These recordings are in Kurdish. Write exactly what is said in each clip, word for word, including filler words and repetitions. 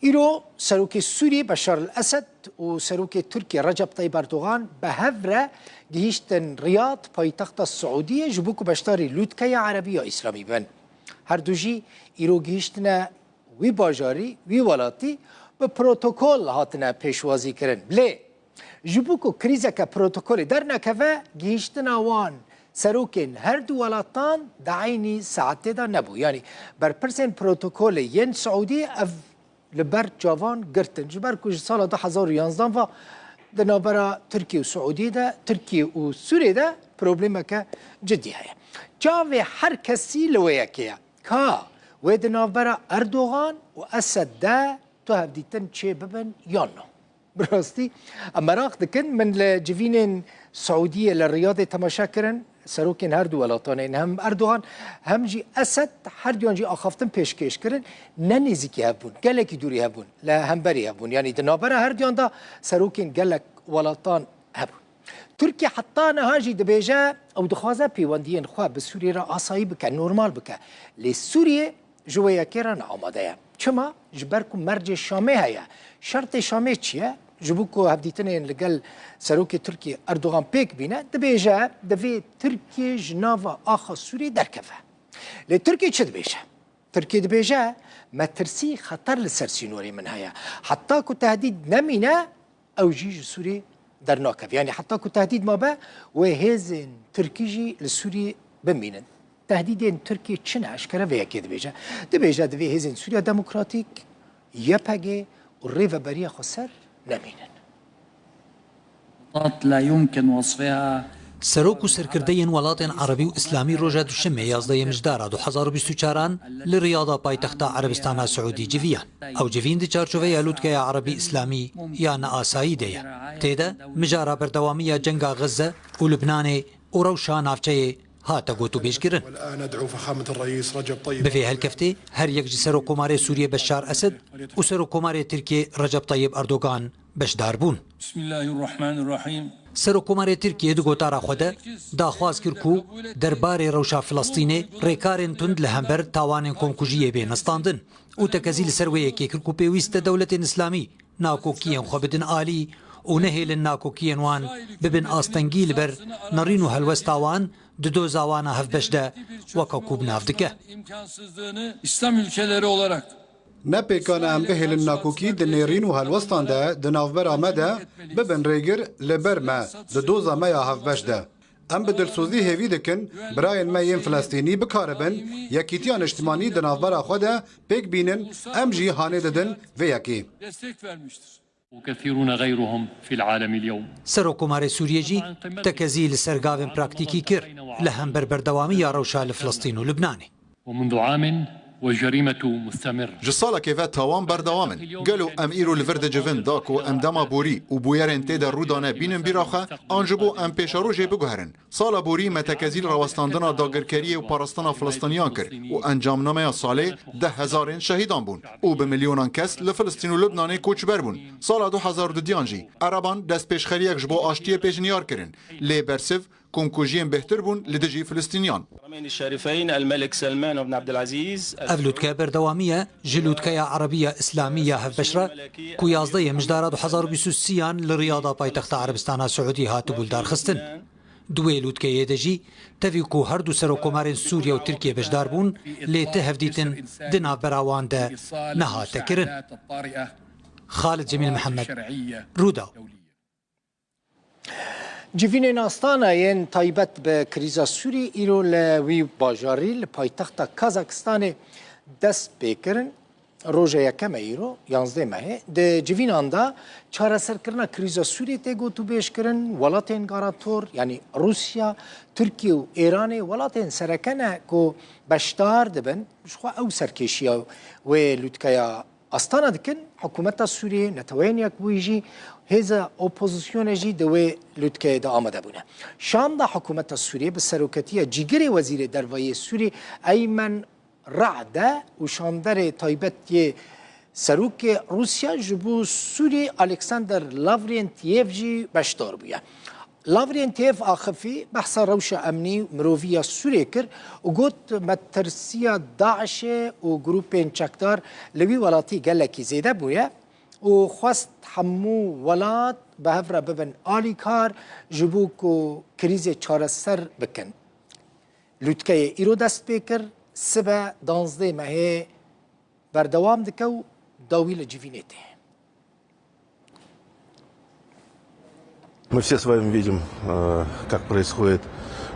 Îro serokê Sûriyê Beşar el-Esed û serokê Tirkiyê Recep Tayyip Erdogan bi hev re gihîştin Riyad, paytexta Siûdiyê, ji bo ku beşdarî lûtkeya Erebî ya Îslamî bibin. Her du jî îro gihîştine wî bajarî, wî welatî, bi protokol hatine pêşwazî kirin. Lê ji bo ku krîzeke protokolê dernekeve, gihîştina wan serokên her du welatan di eynî saetê de nebû. Yanî berpirsên protokolê yên Siûdî ev li ber çavan girtin. Ji ber ku ji sala du hezar û yanzdeh ve di navbera Tirkiye û Siûdiyê de, Tirkiye û Sûriyê de problemeke cidî heye. Çavê her kesî li wê yekê ye. Ka wê di navbera Erdogan û Esed de tu hevdîtin çê bibin yan na? Bi rastî em meraq dikin. Min li civînên Siûdiyê li Riyadê temaşe kirin. Serokên her du welatan ên, hem Erdogan hem jî Esed, her duyan jî axaftin pêşkêş kirin. Ne nêzîkî hev bûn, gelekî dûrî hev bûn, li hemberî hev bûn. Yanî di navbera her duyan de serokên gelek welatan hebûn. Tirkiye heta niha jî dibêje ew dixwaze pêwendiyên xwe bi Sûriyê re asayî bike, normal bike. Lê Sûriyê ji wê yekê re ne amade ye. Çima? Ji ber ku mercê Şamê heye. Şertê Şamê çi ye? Ji bo ku hevdîtinên li gel serokê Tirkiyê Erdogan pêk bîne, dibêje divê Tirkiye ji nava axa Sûriyê derkeve. Lê Tirkiye çi dibêje? Tirkiye dibêje, metirsî, xeter li ser sînorê min heye. Heta ku tehdîd nemîne, ew jî ji Sûriyê dernakeve. Yanî heta ku tehdîd mabe, wê hêzên Tirkî jî li Sûriyê bimînin. Tehdîdên Tirkiyê çi ne? Eşkere vê yekê dibêje. Dibêje divê hêzên Sûriya Demokratîk, Y P G û Rêveberiya Xweser nemînin. لا يمكن وصفها. Serok û serkirdeyên welatên Erebî û Îslamî roja Duşemê yazdehê Mijdara du hezar û bîst û çaran li Riyada paytexta Erebistana Siûdî civiyan. Ew civîn di çarçoveya lûtkeya Erebî Îslamî ya neasayî de ye. Tê de mijara berdewamî ya cenga Xezze û Lubnanê û rewşa navçeyê hate gotûbêjkirin. Bi vê helkeftê her yek ji Serokkomarê Sûriyê Beşar Esed û Serokkomarê Tirkiyê Recep Tayyip Erdogan beşdar bûn. بسم الله الرحمن الرحيم. Serokkomarê Tirkiyê di gotara xwe de daxwaz kir ku derbarê rewşa Filistînê rêkarên tund li hember tawanên komkujiyê bêne standin û tekezî li ser wê yekê kir ku pêwîst e dewletên Îslamî nakokiyên xwe bidin alî û nehêlin nakokiyên wan bibin astengî li ber nerîn û helwesta wan di doza wan a hevbeş de, weke ku bi nav dike. İslam ülkeleri olarak Ne pêkan e em bihêlin nakokî di nêrîn û helwestan de di navbera me de bibin rêgir, li ber me di doza me ya hevbeş de. Em bi dilsozî hêvî dikin birayên me yên Filistînî bikaribin yekîtiya niştimanî di navbera xwe de pêk bînin, em jî hanê didin vê yekê. Destek vermiştir. وكثيرون غيرهم في العالم اليوم. Serokkomarê Sûriyê jî tekezî li ser gavên praktîkî kir li hember berdewamiya rewşa li Filistîn û Lubnanê. ومنذ عام وجريمة مستمر. Ji salekê ve tawan berdewam in. Gelo em îro li vir dicivin da ku em dema borî û bûyerên tê de rû dane bînin bîra xwe, an ji bo em pêşerojê biguherin? Sala borî me tekezî li rawestandina dagirkeriyê û parastina Filistiniyan kir û encamnameya salê deh hezarên şehîdan bûn û bi milyonan kes li Filistîn û Lubnanê koçber bûn. Sala du hezar û dudiyan jî Ereban destpêşxeriyek ji bo aştiyê pêşniyar kirin. Lê bersiv komkujiyên bêhtir bûn li dijî Filistîniyan. Ev lûtke berdewamî ye ji lûtkeya Erebiya Îslamî ya hevbeş re ku yazdehê Mijdara du hezar û bîst û sêyan li Riyada paytexta Erebistana Siûdî hatibû lidarxistin. Di wê lûtkeyê de jî tevî ku her du serokkomarên Sûriye û Tirkiye beşdar bûn, lê ti hevdîtin di navbera wan de nehate kirin. Xalid Cemîl Mihemed, Rûdaw. Civînên Astana yên taybet bi krîza Sûrî îro li wî bajarî li paytexta Kazakistanê dest pê kirin. Roja yekem e îro, yanzdeh mehê. Di civînan de çareserkirina krîza Sûrî tê gotûbêjkirin. Welatên garantor, yanî Rûsya, Tirkiye û Êranê welatên sereke ne ku beşdar dibin. Ji xwe ew serkêşiya wê lûtkeya Astana dikin, hikûmeta Sûriyê, Neteweyên Yekbûyî jî, hêza opozisyonê jî di wê lûtkeyê de amade bûne. Şam de hikûmeta Sûriyê bi seroketiya cîgirê wezîrê dervayî yê Sûrî Eymen Ra'de û şanderê taybet yê serokê Rûsya ji bo Sûrî Alexander Lavrentiev jî beşdar bûye. Lavrentiev axifî behsa rewşa emnî û mirovî ya Sûriyê kir û got, metirsiya DAIŞê û grûpên çekdar li wî welatî gelekî zêde bûye û xwest hemû welat bi hev re bibin alîkar ji bo ku krîzê çareser bikin. Lûtkeyê îro dest pê kir, sibe danzdeh mehê berdewam dike û dawî li civînê tê. Мы все с вами видим, э, как происходит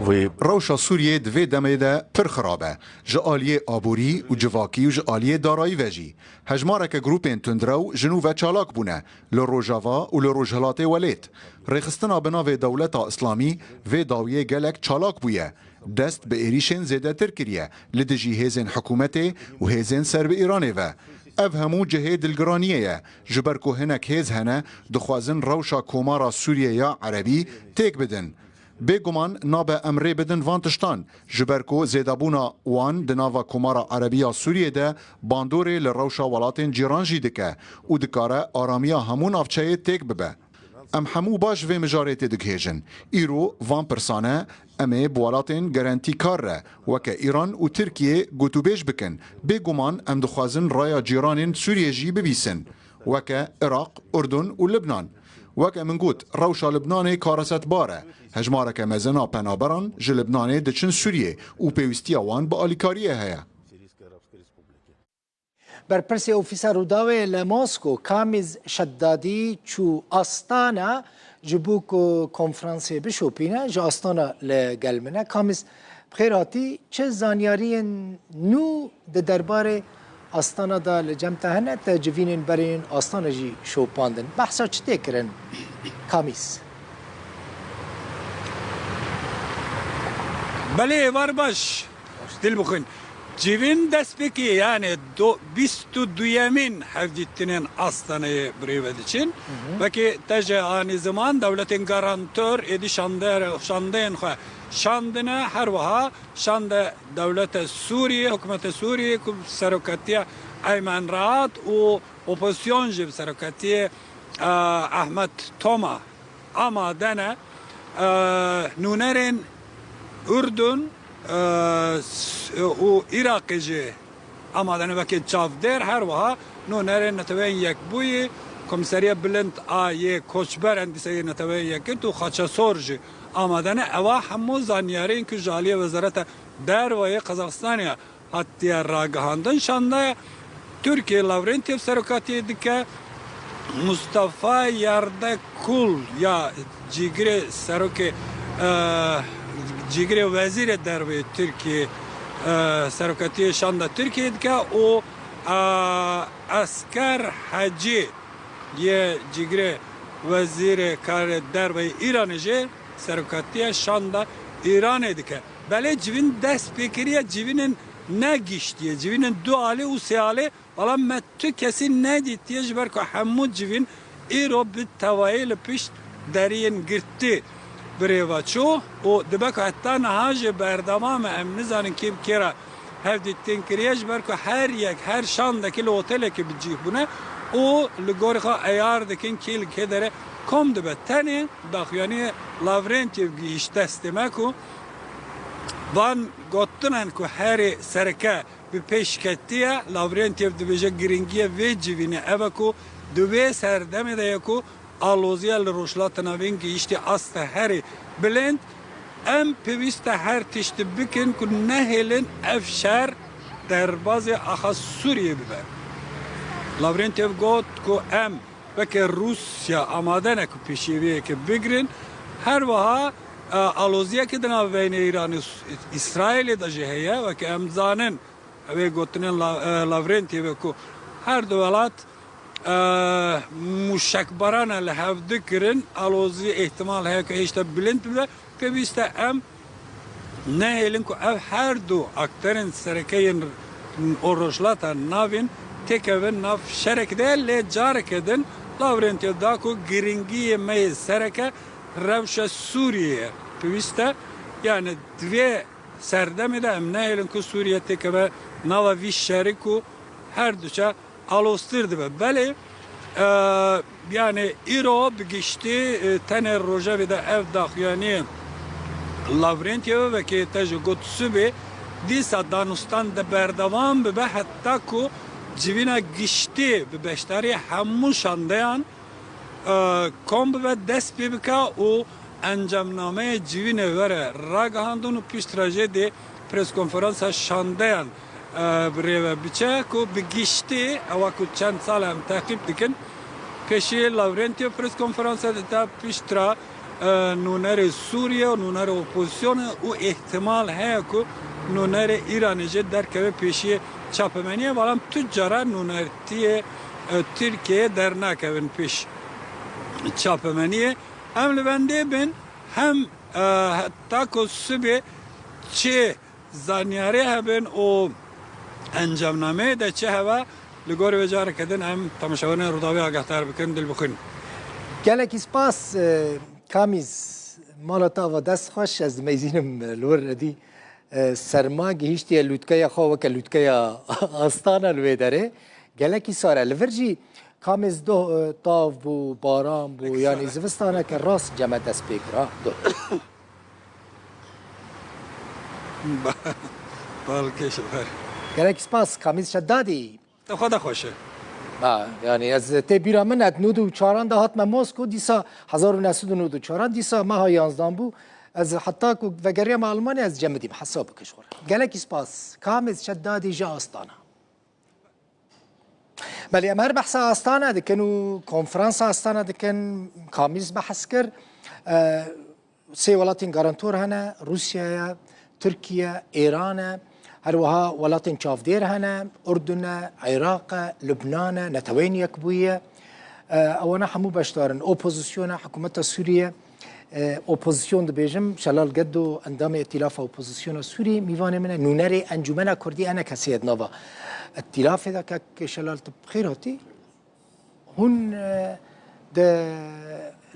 в Rewşa Sûriyê di vê demê de pir xirab e. Ji aliyê aborî û civakî û ji aliyê darayî ve jî. Hejmareke grûpên tundrew ji nû ve çalak bûne li Rojava û li Rojhilatê Welêt. Rêxistina bi navê Dewleta Îslamî vê dawiyê gelek çalak bûye. Dest bi êrîşên zêdetir kiriye li dijî hêzên hikûmetê û hêzên ser bi Îranê ve. Ev hemû cihê dilgiraniyê ye, ji ber ku hinek hêz hene dixwazin rewşa Komara Sûriyê ya Erebî têk bidin. Bêguman nabe em rê bidin van tiştan, ji ber ku zêdebûna wan di nava Komara Erebî ya Sûriyê de bandorê li rewşa welatên cîran jî dike û dikare aramiya hemû navçeyê têk bibe. Em hemû baş vê mijarê têdigihêjin. Îro van pirsane em ê bi welatên gerentîkar re weke Îran û Tirkiyê gotûbêj bikin. Bêguman em dixwazin raya cîranên Sûriyê jî bibîsin. Weke Iraq, Urdun û Libnan. Weke min got, rewşa Libnanê karesetbar e. Hejmareke mezin a penaberan ji Libnanê diçin Sûriyê û pêwîstiya wan bi alîkariyê heye. Berpirsê Ofîsa Rûdawê li Mosko, Kamîz Şeddadî, çû Astana ji bo ku konferansê bişopîne, ji Astana li gel min e. Kamîz, bi xêr hatî. Çi zanyariyên nû di derbarê Astana de li cem te hene? Te civînên berê yên Astana jî şopandin. Behsa çi tê kirin, Kamîz? Belê, êvar baş. Dil bixwin. Civîn dest pê kiriye, yanî do-, bîst û duyemîn hevdîtinên Astanayê bi rê ve diçin. Wekî te jî anî ziman, dewletên garantor êdî şande-, şandeyên xwe şandine, her wiha şande dewlete Sûriyê, hikûmete Sûriyê ku bi serokatiya Eymen Rahat û opozîsyon jî bi serokatiyê, e, Ahmet Toma amade ne. E, nûnerên Urdun, e, s-, û Iraqê jî amade ne, wekî çavdêr, her wiha nûnerên Neteweyên Yekbûyî, Komîseriya Bilind a yê Koçber, Endîseya Neteweyên Yekgirtî û Xaçesor jî amade ne. Ewa hemû zanyariyên ku ji aliyê Wezareta Derve yê Qazaxistanê hatiye ragihandin. Şandaya Tirkiye Lavrentiev serokatiyê dike. Mustafa Yardekul ya cîgirê serokê, e, cîgirê wezîrê derve yê Tirkiye, e, serokatiyê şanda Tirkiye dike û, e, Esker Hecî yê cîgirê wezîrê karê derve yê Îranê jî serokatiya şanda Îranê dike. Belê civîn dest pê kiriye, civînên negihiştiye, civînên du alî û sê alî, belam me tu kesî nedîtiye, ji ber ku hemû civîn îro bi tevayî li pişt deriyên girtî bi rê ve çû û dibe ku heta niha jî berdewam e, em nizanin kê bi kê re hevdîtin kiriye, ji ber ku her yek, her şandekî li otelekê bi cih bûne û li gorî xwe eyar dikin kê li kê derê kom dibe. Tenê daxuyaniyê Lavrentiev gihîşt destê me ku van gotinan ku herê sereke bi pêş ketiye, Lavrentiev dibêje, giringiya vê civînê ev e ku di vê serdemê de ye ku aloziya li Rojhilata Navîn gihîştî asta herî bilind. Em pêwîst e her tiştî bikin ku nehêlin ev şer derbazê axa Sûriyê bibe. Lavrentiev got ku em weke Rûsya amade ne ku pêşiyê vê yekê bigirin. Her wiha, e, aloziyeke di navbeyna Îranê û Îsraîlê de jî heye. Weke em zanin, ew ê gotinên La-, e, Lavrentievê ku her du welat, e, mûşekbarana li hev dikirin, alozî îhtimal heye ku hêşta bilind bibe. Pêwîst e em nehêlin ku ev her du akterên sereke yên Rojhilata Navîn têkevin nav şerekê de, lê careke din Lavrentiev da ku giringiyê me yê sereke rewşa Sûriyê ye. Pêwîst e, yani di vê serdemê de em nehêlin ku Sûriye têkeve nava vî şerî ku her duçe aloztir dibe. Belê E, yani îro bi giştî, e, tenê rojevê de ev daxuyaniyê Lavrentiyê wekî te ji got sibê dîsa danûstan de berdewam bibe heta ku civîna giştî bi beşdarî hemû şandeyan, e, kom bibe, dest pê bike û encamnameyê civînê were ragihandin û piştre jê dê preskonferansa şandeyan, e, bi rê ve biçe ku bi giştî ewa ku çend sal em teqîb dikin, pêşî Lavrentiyê preskonferansa dide, piştre, e, nûnerê Sûriye û nûnerê opozisyonê û îhtimal heye ku nûnerê Îranê jî derkeve pêşiyê çapemeniyê, belam tu cara nûnertiyê, e, Tirkiyeyê dernakevin pêş çapemeniyê. Em li bendê bin hem, e, heta ku sibê çi zanyarê hebin û encamnameyê de çi hebe, li gorî vê careke din em temaşevanên Rûdawê agahdar bikin, dil bixwin. Gelekî spas, e, Kamîz, mala te ava dest xweş, ez dimeyzînim, e, li wir redî, e, serma gihîştiye lûtkeya xwe weke lûtkeya Astana li wê derê. Gelekî sar e. Li vir jî Kamîz doh, e, tav bû, baran bû, yanî zivistaneke rast ceme dest pê kir, ha, doh. Balkêş ver. Gelek spas, Kamîz Şedadî. Te xwe de xweş e. Ha, yani ez tê bîra min, ez nod û çaran de hatme Mosko, dîsa hezar û neh sed û nod û çaran, dîsa meha yanzdan bû. Ez heta ku vegeriyame Almanya ez cemidîm, hesab bike ji xwe re. Gelekî spas. Kamîz Şedadî ji Astana. Belê, em her behsa Astana dikin û konferansa Astana dikin, Kamîz behs kir. E, sê welatên garantor hene, Rûsya ye, Tirkiye, Êran e, her wiha welatên çavdêr hene, Urdun e, Iraq e, Lubnan e, Neteweyên Yekbûyî ye. E, ewana hemû beşdar in. Opozisyona hikûmeta Sûriye, e, opozisyon dibêjim, Şelal Geddo endamê Îtîlafa Opozisyona Sûrî mîvanê min e. Nûnerê Encûmena Kurdî ENKSê ye di nava îtîlafê de. Kek Şelal, tu bi xêr hatî. Hûn, e, di,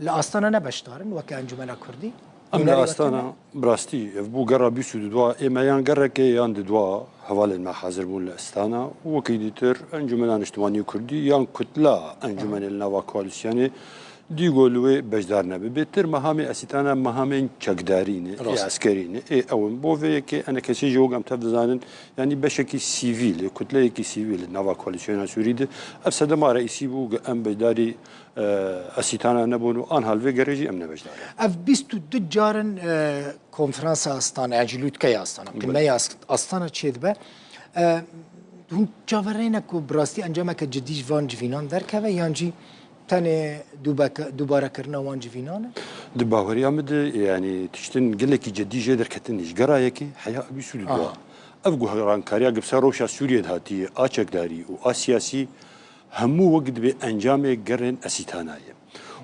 li Astana ne beşdar in weke Encûmena Kurdî? Em li Nûnerê weke Astana, me? Bi rastî, ev bû gera bîst û dua ê me, yan gereke yan di dua hevalên me hazir bûn li Astana. Wekî dîtir Encûmena Niştimanî Kurdî yan kutla encûmenê li nava koalîsyonê dî ku li wê beşdar nebe. Bêtir mehamê Asîtana mehamên çekdarî ne, ê Rast. eskerî ne, ê ew in. Bo vê yekê ENKSê jî wek em tev dizanin, yanî beşekî sîvîl ê, kutleyekî sîvîl ê nava koalîsyona Sûrî de. Ev sedema reîsî bû ku em beşdarî, e, Asîtana nebûn û anha li vê gerê jî em ne beşdar in. Ev bîst û du carin, e, konferansa Astana, yan jî lûtkeya Astana, Belê. qimeya Ast-, Astana çêdibe. E, hûn çaverêne ku bi rastî encameke cidî ji van civînan derkeve yan jî tenê dûbeke-, dûbarekirina wan civînan e? Di baweriya min de, yanî tiştin gelekî cidî jê derketin ji gera yekê heya bîst û du Aha. Ev guherankariya ku bi ser rewşa Sûriyê de hatiye, a çekdarî û a siyasî, hemû wek dibe encamê gerên Esîtana ye.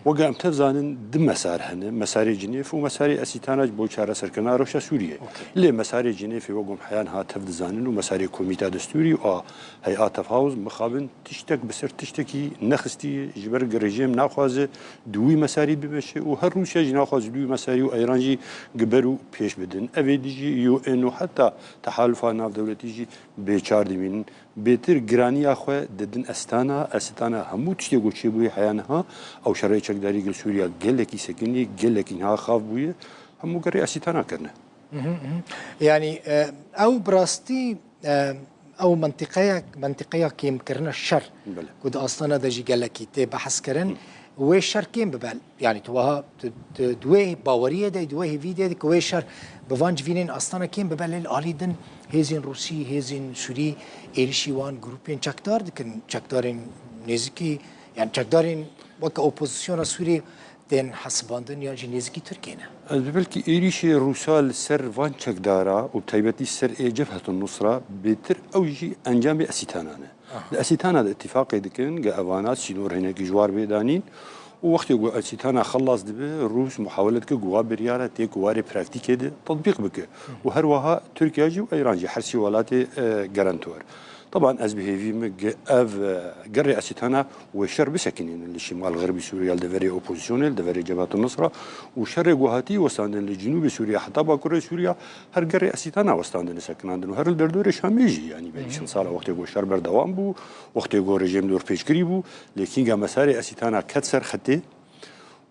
Weke em tev zanin, du mesar hene, mesarê Cinêf û mesarê Esîtana ji bo çareserkirina rewşa Sûriyê. Okey. Lê mesarê Cinêfê wek em heyan ha tev dizanin û mesarê Komîta Destûrî û a Hey'a Tefawuz mixabin tiştek bi ser tiştekî nexistî, ji ber ku rejîm naxwaze di wî mesarî bimeşe û her Rûsya jî naxwaze di wî mesarî û Îran jî giber û pêş bidin. Evê dijî U N û heta tehalufa navdewletî jî bêçar dimînin. Bêtir giraniya xwe didin Estana, Estana hemû tiştê ku çêbûyî heya niha, ew şerê çekdarî gel Sûriya gelekî sekinî, gelekî niha xav bûye, hemû gerê Esîtana kirine. Mhm, mhm. Yanî, e, ew bi rastî, e, ew mentiqeya, mentiqeya kêmkirina şer Belê. ku di Astana de jî gelekî tê behs kirin, Hı. wê şer kêm bibe. Yanî tu wiha, tu, tu, di wê baweriyê de, di wê hêvî de ku wê şer bi van civînên Astana kêm bibe, lê li alî din hêzên Rûsî, hêzên Sûrî êrişî wan grûpên çekdar dikin, çekdarên nêzikî, yanî çekdarên weke opozisyona Sûrî tên hesibandin yan jî nêzikî Tirkiyê ne. Ez belkî êrîşê Rûsa li ser van çekdara û bi taybetî ser ê Cebhetun Nusra bêtir ew jî encamê Esîtana ne. Aha. Di Esîtana de îtîfaqê dikin, ge evana sînor hinekî ji war bê danîn û wextê ku Esîtana xelas dibe, Rûs muhawele dike ku wa biryara tê ku warê praktîkê de tetbîq bike. Hı. Û her wiha Tirkiye jî û Îran jî her sî welatê, e, garantor. Teban ez bi hêvî me ge-, ev, e, gerê esîtana wê şer bisekinînin li şimal xerbî Sûriya, li deverê opozisyonê, li deverê Cebhat Nusra û şerê ku hatî westandin li Cinûbê Sûriya heta Bakurê Sûriya her gerê esîtana westandin û sekinandin û her li derdorê Şamê jî, yanî berî çend sala wextê ku şer berdewam bû, wextê ku rejîm dorpêçkirî bû, lê kînga mesarê esîtana ket ser xetê,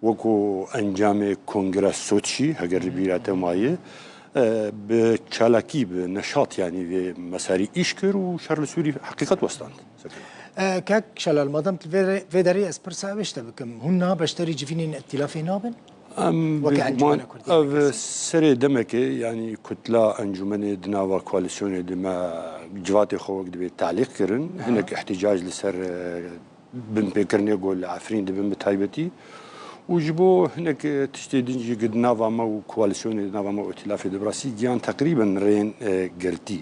wekû encamê Kongra Soçî, heger li bîra te maye, e, bi çalakî, bi neşat, yanî vê mesarî îş kir û şer li Sûrî heqîqet westand. E, kek Şelal, madem tu vê re-, vê derê ez pirsa ew ji te bikim, hûn niha beşdarî civînên îtîlafê nabin? Em Weke bêguman encûmena Kurdî ev serê demekê, yanî kutla encûmenê di nava koalîsyonê de me civatê xwe wek divê talîq kirin. Hinek îhtîcac li ser, e, binpêkirinê ku li Efrîn dibin bi taybetî û ji bo hinek, e, tiştê din jî di nava me û koalîsyonê di nava me û îtîlafê de bi rastî gihan teqrîben rêyên, e, girtî.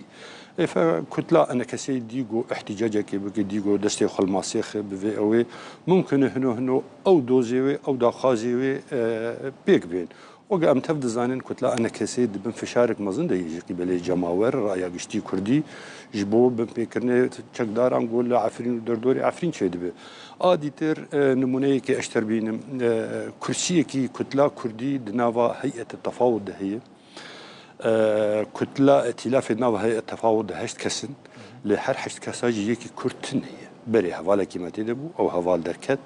Êfe kutla enekesê dî ku îhtîcacekê bike, dî ku destê xwe li masê xe bi vê ew ê, mumkin e hino hino ew dozê wê, ew daxwazê wê, e, pêk bên. Weke em tev dizanin, kutla enekesê di bin fişarek mezin de ye ji qîbelê cemawer, raya giştî kurdî, ji bo binpêkirinê çekdaran ku li Efrîn û derdorê Efrîn çêdibe. A dîtir, e, nimûneyekê ez ji te re bînim, e, kursiyekî kutla kurdî di nava heyete tefawut de heye. E, kutla îtîlafê di nava heyete tefawut de heşt kes in. Lê her heşt kesa jî yekî kurd tune ye. Berê hevalekî me tê de bû, ew heval derket.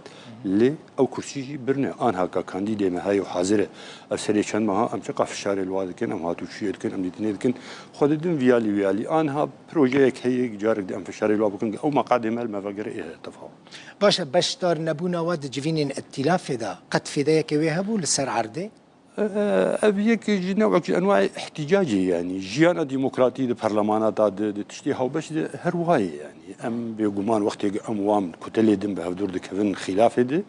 Lê ew kursî jî birine. Anha ka kandîdê me heye û hazir e. Ev serê çend meha em çiqa fişarê li wa dikin, em hatûçûyê dikin, em dîtinê dikin. Xwe didin viyalî viyalî. Anha projeyek heye, carek di em fişarê li wa bikin, ew meqadê me li me vegere ê heye tefawut. Baş e, beşdar nebûna we di civînên îtîlafê de qet fêdeyekê wê hebû li ser erdê? E, ev yek ji newek ji enwayê îhtîcacê, yanî jiyana demokratî di perlemana de, di, di tiştê hawbeş de her wayê, yanî em bêguman wextê em wan kutelê din bi hevdûr dikevin xîlafê de,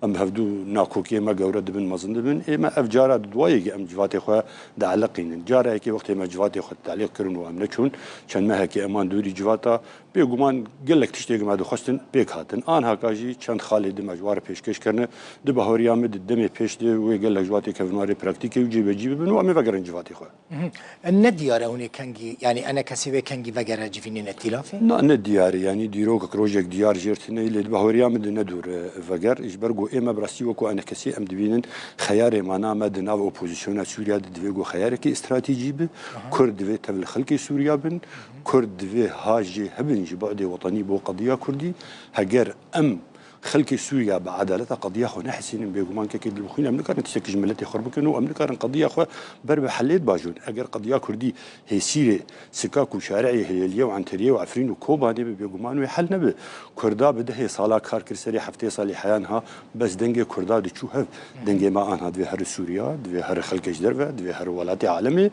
em bi hevdû nakokiyê me gewre dibin, mezin dibin. Ê me ev cara di duwayê em civatê xwe dieleqînin. Cara yekê wextê me civatê xwe telîq kirin û em neçûn, çend mehekê eman dûrî civata, bêguman gelek tiştê ku me dixwestin pêk hatin. Anhaka jî çend xalê din me ji wan re pêşkêş kirine. Di bahoriya min di demê pêş de wê gelek ji wan têkevin wan rê praktîkê û cêbecî bibin û em ê vegerin civatê xwe. Mhm. Ne diyar e hûn ê kengî, yanî enekesê wê kengî vegere civînên îtîlafê? Na, ne diyar e, yanî dîrokek rojek diyar jêr tune ye, lê di bahoriya min de ne dûr e veger. Ji ber ku ê me bi rastî wekû enekesê em dibînin xeyarê mana me di nav opozisyona Sûriya de divê ku xeyarekî stratejî be. Aha. Kurd divê tev li xelkê Sûriya bin. Kurd divê ha jê hebin ji bu'dê wetenî bo qediya Kurdî. Heger em xelkê Sûriya bi edaleta qediya xwe nehesînin, bêguman kekê dilbixwîn em nikarin tiştekî ji miletê xwe bikin û em nikarin qediya xwe ber bi helê dibajin. Eger qediya Kurdî hêsîrê Sikak û Şari'ê Hilêliyê û Enteriyê û Efrîn û Kobanê be, bêguman wê hel nebe. Kurda bi dehê sala kar kir serê heftê salî heya niha bes dengê Kurda diçû hev. Dengê me anha divê here Sûriya, divê here xelkê ji derve, divê here welatê alemê.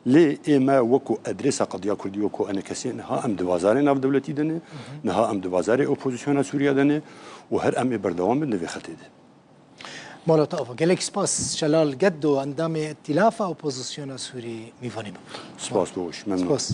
Lê ê me wekû edrêsa qediya Kurdî, wekû enekesê niha em di bazarê navdewletî de ne, niha em di bazarê opozisyona Sûriya de ne û her em ê berdewam bin di vê xetê de. Mala te ava. Gelek spas. Şelal Geddo, endamê Îtîlafa Opozisyona Sûrî, mîvanê me bû. Spas, baş, memnun. Spas.